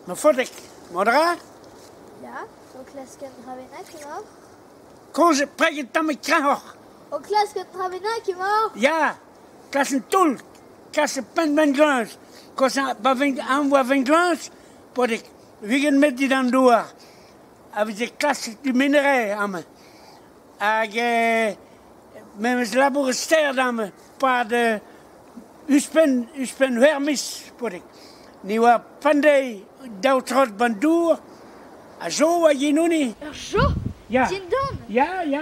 Ma faotrig, mont a ra? Ya, o klask un dra bennak emaoc'h? Komz preget tammig kreñvoc'h. O klask un dra bennak emaoc'h? Ya, kas un toull, kas penn vengleuz. Koz ba an oa vengleuz, paotrig, 20 metr dindan douar. A veze klasket du minerai amañ. Hag memes labour sterd amañ, 'pad ouzhpenn ouzhpenn c'hwec'h miz, paotrig. Ni oa pemdez daou trot 'ban dour, ha jo oa yen honi. Ur jo? Ya. Dindan? Ya, ya.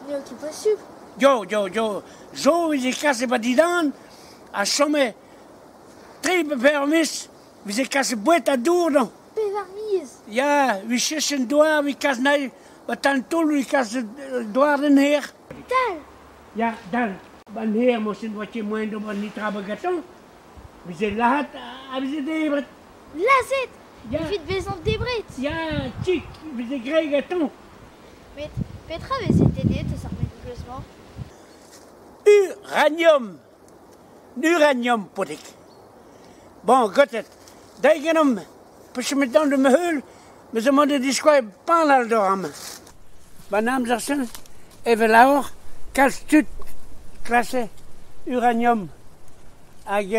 N'eo ket posupl. Jo, jo, jo. Jo veze kaset 'ba dindan, a chome tri pe pevar miz, veze kaset boued ha dour dezhañ. Pevar miz? Ya, evit cheñch an douar, evit kas anezhi 'ba tal toull, evit kas douar d'an hêr. Dal! Ya, dal. 'Ban hêr mosten 'oa ket moaien d'ober netra gantañ. Veze lazhet ha veze debret. Lazhet? Ya. Evit bezañ debret? Ya, kig veze graet gantañ. Met petra veze tennet eus ar mengleuz-mañ? Uranium! Uranium, paotrig. Bon, gotet. Deuit ganeomp, peseurt tamm da ma heul, me zo mont da diskouez panal deoc'h amañ. Ban amzer-se, evel aour, kalz tud klase uranium. Hag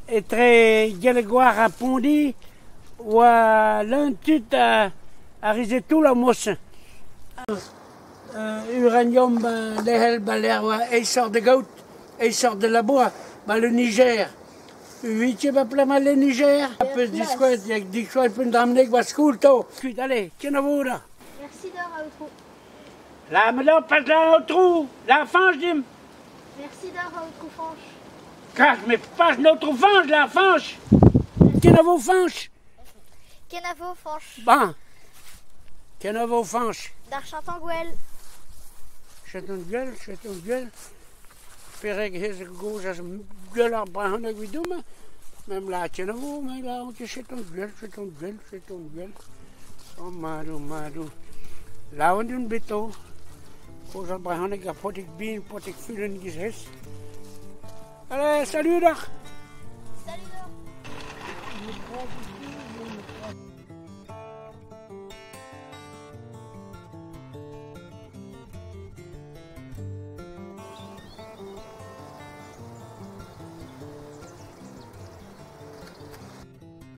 etre Gellegwar ha Pondi oa leun tud a rize toull ar mod-se. Uranium lec'hel ba lec'h oa aesoc'h da gaout, aesoc'h da labourat, ba le Niger. Huitième ba plat le Niger. Peus diskouez, diskouez un dra ba skol 'to. Kuit, allez, kenavo da. Merci deoc'h, aotrou. La me pas la aotrou, la Fañch dimp. Merci deoc'h, aotrou Fañch. Kras, mais pas l'aotrou Fañch, la Fañch. Kenavo Fañch. Kenavo Fañch. Bon. Kenavo Fañch. D'ar Chantanguel. Chantanguel, Chantanguel. Perek hez gozh a gwell ar brezhoneg evidomp. Mem la kenavo, me la Chantanguel, Chantanguel, Chantanguel. Oh madoù, madoù. Laouen on bet o. Kozh ar brezhoneg ha paotrig bihan, paotrig fulenn giz hez. Allez, salut deoc'h! Salut deoc'h!